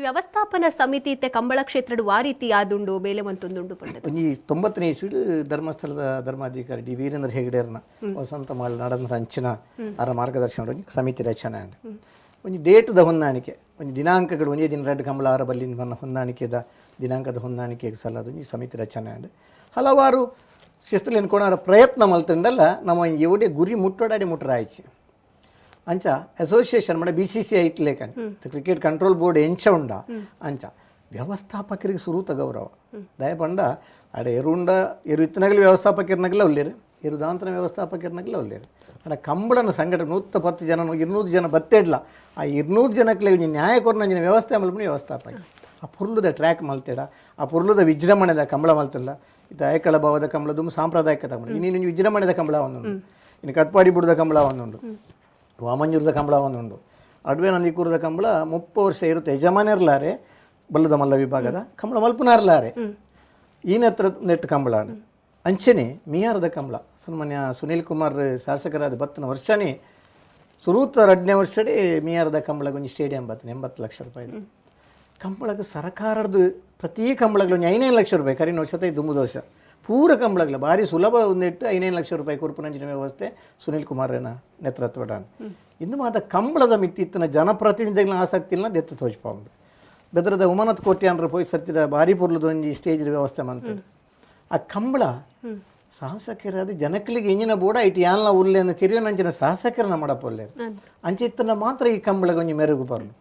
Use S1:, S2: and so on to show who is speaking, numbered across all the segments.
S1: ಒಂಜಿ ವ್ಯವಸ್ಥಾಪನಾ ಸಮಿತಿ ಇತ್ತೆ ಕಂಬಳ ಕ್ಷೇತ್ರದ ವಾ ರೀತಿ ಆದುಂಡು ಬೇಲೆ ಮಂತೊಂದುಂಡು ಪಂಡದು.
S2: ಒಂಜಿ 90ನೇ ಇಸ್ವಿಡ್ ಧರ್ಮಸ್ಥಳದ ಧರ್ಮಾಧಿಕಾರಿ ಡಿ ವೀರೇಂದ್ರ ಹೆಗಡೆರ್ನ ವಸಂತ ಮಾಲ್ നടന്ന ಅಂಚಿನ ಅವರ ಮಾರ್ಗದರ್ಶನ ಒಂಜಿ ಸಮಿತಿ ರಚನೆ ಆಂಡ್. ಒಂಜಿ ಡೇಟ್ದ ಹೊಂದಾಣಿಕೆ, ಒಂಜಿ ದಿನಾಂಕಗಳು ಒಂಜೇ ದಿನ ರಡ್ಡ್ ಕಂಬಳ ಆರ ಬಲ್ಲಿನ ಬನ್ನ ಹೊಂದಾಣಿಕೆದ ದಿನಾಂಕದ ಹೊಂದಾಣಿಕೆಗೆ ಸಲ್ಲದ ಒಂಜಿ ಸಮಿತಿ ರಚನೆ ಆಂಡ್. ಹಲವಾರು ಶಿಸ್ತುಲೇನು ಕೊಣಾರ ಪ್ರಯತ್ನ ಮಲ್ತಂಡಲ್ಲ ನಮ್ಮ ಎವಡೆ ಗುರಿ ಮುಟ್ಟೋಡಾಡಿ ಮುಟ್ಟರಾಯ್ಚಿ. ಅಂಚ ಅಸೋಸಿಯೇಷನ್ ಮಾಡ ಬಿ ಸಿ ಸಿ I ಲೇಖನ ಕ್ರಿಕೆಟ್ ಕಂಟ್ರೋಲ್ ಬೋರ್ಡ್ ಎಂಚ ಉಂಡ ಅಂಚ ವ್ಯವಸ್ಥಾಪಕರಿಗೆ ಸುರೂತ ಗೌರವ ದಯಪಂಡ ಅಡೆ ಎರುಂಡ ಎರು ಇತ್ತನಗಲಿ ವ್ಯವಸ್ಥಾಪಕರ್ನಗಲ ಉಲ್ಲೇರು, ಎರು ದಾಂತನ ವ್ಯವಸ್ಥಾಪಕರ್ನಗಲ ಉಲ್ಲೇರು. ಅಂಡ ಕಂಬಳನ ಸಂಘಟನೆ 110 ಜನ 200 ಜನ ಬತ್ತೇಡ್ಲ ಆ 200 ಜನಕ್ಕೆ ಒಂಜಿ ನ್ಯಾಯ ಕೊರ್ನಂಜಿನ ವ್ಯವಸ್ಥೆ ಮಲ್ಪುನ ವ್ಯವಸ್ಥಾಪಕ ಆ ಪೊರ್ಲುದ ಟ್ರ್ಯಾಕ್ ಮಲ್ತೇಡ, ಆ ಪೊರ್ಲುದ ವಿಜೃಂಭಣೆದ ಕಂಬಳ ಮಲ್ತಲ್ಲ. ಇದು ಐಕಳ ಭಾವದ ಕಂಬಳ ದುಂಬು ಸಾಂಪ್ರದಾಯಿಕ ಕಂಬಳ, ಇನ್ನೊಂದು ವಿಜೃಂಭಣೆದ ಕಂಬಳ ಒಂದುಂಡು, ಇನ್ನು ಕತ್ಪಾಡಿ ಬುಡದ ಕಂಬಳ ಒಂದುಂಡು, ವಾಮಂಜೂರದ ಕಂಬಳ ಒಂದುಂಡು, ಅಡ್ವೆ ನಂದಿಕೂರದ ಕಂಬಳ 30 ವರ್ಷ ಇರುತ್ತೆ ಯಜಮಾನರ್ಲಾರೆ ಬಲ್ಲದ ಮಲ್ಲ ವಿಭಾಗದ ಕಂಬಳ ಮಲ್ಪುನಾರ್ಲಾರೆ ಈನತ್ರ ನೆಟ್ ಕಂಬಳ ಅಂಚನೆ ಮಿಯಾರದ ಕಂಬಳ ಸನ್ಮಾನ್ಯ ಸುನೀಲ್ ಕುಮಾರ್ ಶಾಸಕರಾದ ಬತ್ತನ ವರ್ಷನೇ ಸುರೂತ 2ನೇ ವರ್ಷಡೇ ಮಿಯಾರದ ಕಂಬಳಗೊಂಜಿ ಒಂಜಿ ಸ್ಟೇಡಿಯಂ ಬತ್ತನ 80 ಲಕ್ಷ ರೂಪಾಯಿ ಕಂಬಳಗ ಸರಕಾರದ ಪ್ರತಿ ಕಂಬಳಗಳು 5 ಲಕ್ಷ ರೂಪಾಯಿ ಕರಿನ ವರ್ಷ ದುಂಬುದ ವರ್ಷ ಪೂರ ಕಂಬಳಗಳ ಭಾರಿ ಸುಲಭ ಒಂದಿಟ್ಟು 5 ಲಕ್ಷ ರೂಪಾಯಿ ಕೊರ್ಪುನಂಚಿನ ವ್ಯವಸ್ಥೆ ಸುನೀಲ್ ಕುಮಾರ್ನ ನೇತೃತ್ವದ. ಇಂದು ಮಾತ ಕಂಬಳದ ಮಿತ್ತಿತ್ತಿನ ಜನಪ್ರತಿನಿಧಿಗಳ ಆಸಕ್ತಿ ಇಲ್ಲ ದೆತ್ತು ತೋಜ್ಪಾವುಂಡು. ಬೆದರದ ಉಮನತ್ ಕೋಟ್ಯಾನ್ರ ಪೋಯಿ ಸತ್ತಿದ ಭಾರಿ ಪೊರ್ಲುದ ಒಂಜಿ ಸ್ಟೇಜ್ ವ್ಯವಸ್ಥೆ ಮಂತೇಳಿ ಆ ಕಂಬಳ ಶಾಸಕರಾದ ಜನಕಲಿಗೆ ಎಂಜಿನ ಬೋಡ ಇಟ್ಟು ಯಾನ್ಲ ಉಲ್ಲೇನ ತಿರಿಯೋನಂಚಿನ ಶಾಸಕರನ್ನ ಮಾಡಪೊಲ್ಲೆ ಅಂಚಿತ್ತನ ಮಾತ್ರ ಈ ಕಂಬಳಗೆ ಒಂಜಿ ಮೆರುಗು ಪರ್ಲು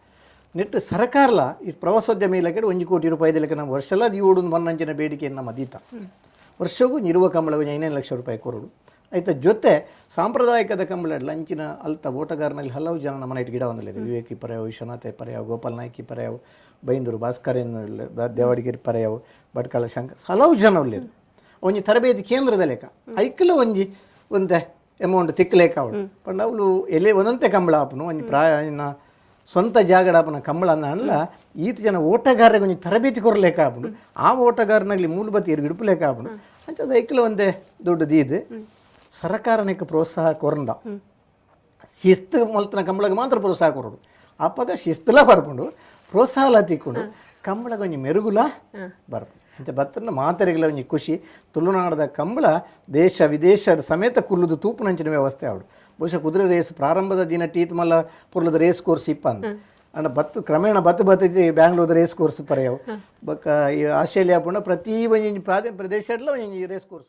S2: ನೆಟ್ಟು ಸರ್ಕಾರಲ ಈ ಪ್ರವಾಸೋದ್ಯಮ ಇಲಾಖೆ 1 ಕೋಟಿ ರೂಪಾಯಿ ಲೆಕ್ಕ ನಮ್ಮ ವರ್ಷಲ ಏಳು ಬನ್ನಂಚಿನ ಬೇಡಿಕೆಯನ್ನು ನಮ್ಮ ದೀತ ವರ್ಷಗೂ ಇರುವ ಕಂಬಳ 5 ಲಕ್ಷ ರೂಪಾಯಿ ಕೊರಡು ಆಯ್ತ. ಜೊತೆ ಸಾಂಪ್ರದಾಯಿಕದ ಕಂಬಳ ಲಂಚಿನ ಅಲ್ತ ಓಟಗಾರನಲ್ಲಿ ಹಲವು ಜನ ನಮ್ಮ ನೈಟ್ ಗಿಡ ಒಂದಲ್ಲ ವಿವೇಕಿ ಪರ್ಯಾವ, ವಿಶ್ವನಾಥ ಪರ್ಯಾವ, ಗೋಪಾಲ್ ನಾಯ್ಕಿ ಪರ್ಯಾವ, ಬೈಂದೂರು ಭಾಸ್ಕರ್ ದೇವಾಡಿಗಿರಿ ಪರ್ಯಾವ, ಭಟ್ಕಳ ಶಂಕರ್ ಹಲವು ಜನ ಉಳ್ಳೇರು. ಒಂಜಿ ತರಬೇತಿ ಕೇಂದ್ರದ ಲೆಕ್ಕ ಐಕ್ಲ ಒಂಜಿ ಒಂತೆ ಅಮೌಂಟ್ ತಿಕ್ಕಲೇಕ ಅವಳು ಪಂಡ ಅವಳು ಎಲೆ ಒಂದಂತೆ ಕಂಬಳ ಆಪನು ಒಂಜಿ ಪ್ರಾಯ ಸ್ವಂತ ಜಾಗಡಾಪನ ಕಂಬಳ ಅಲ್ಲ ಈತ ಜನ ಓಟಗಾರರಿಗೆ ಒಂಜಿ ತರಬೇತಿ ಕೊರಲೇಕ ಆಪುಂಡು, ಆ ಓಟಗಾರನಾಗಲಿ ಮೂಲಬತ್ತಿ ಹಿಡುಪುಲೇಕ ಆಪುಂಡು. ಅಂಚದ ಐಕ್ಲ ಒಂದೇ ದೊಡ್ಡ ದೀದು ಸರಕಾರನಿಗೆ ಪ್ರೋತ್ಸಾಹ ಕೊರಂಡ ಶಿಸ್ತು ಮಲ್ತನ ಕಂಬಳಗೆ ಮಾತ್ರ ಪ್ರೋತ್ಸಾಹ ಕೊರಡು ಅಪ್ಪಗ ಶಿಸ್ತುಲ ಬರ್ಪುಂಡು ಪ್ರೋತ್ಸಾಹಲ ತಿಕ್ಕೊಂಡು ಕಂಬಳಗೆ ಒಂಜಿ ಮೆರುಗುಲ ಬರ್ಪುಂಡು. ಅಂಚ ಬತ್ತನ ಮಾತರಿಗಳ ಒಂಜಿ ಖುಷಿ ತುಳುನಾಡದ ಕಂಬಳ ದೇಶ ವಿದೇಶ ಸಮೇತ ಕುಲ್ಲುದು ತೂಪುನಂಚಿನ ವ್ಯವಸ್ಥೆ ಅವಳು. ಬಹುಶಃ ಕುದುರೆ ರೇಸ್ ಪ್ರಾರಂಭದ ದಿನ ಟೀತ್ ಮಲ್ಲ ಪುರ್ಲದ ರೇಸ್ ಕೋರ್ಸ್ ಇಪ್ಪಂದು ಅಂಡ ಬತ್ತು ಕ್ರಮೇಣ ಬತ್ತು ಬತ್ತೈತಿ ಬ್ಯಾಂಗ್ಳೂರ್ದ ರೇಸ್ ಕೋರ್ಸ್ ಪರ್ಯಾವು ಬೊಕ್ಕ ಈ ಆಸ್ಟ್ರೇಲಿಯಾ ಪುಂಡ ಪ್ರತಿ ಒಂಜಿ ಪ್ರಾದೇಶ ಪ್ರದೇಶ ಒಂಜಿ ರೇಸ್ ಕೋರ್ಸ್.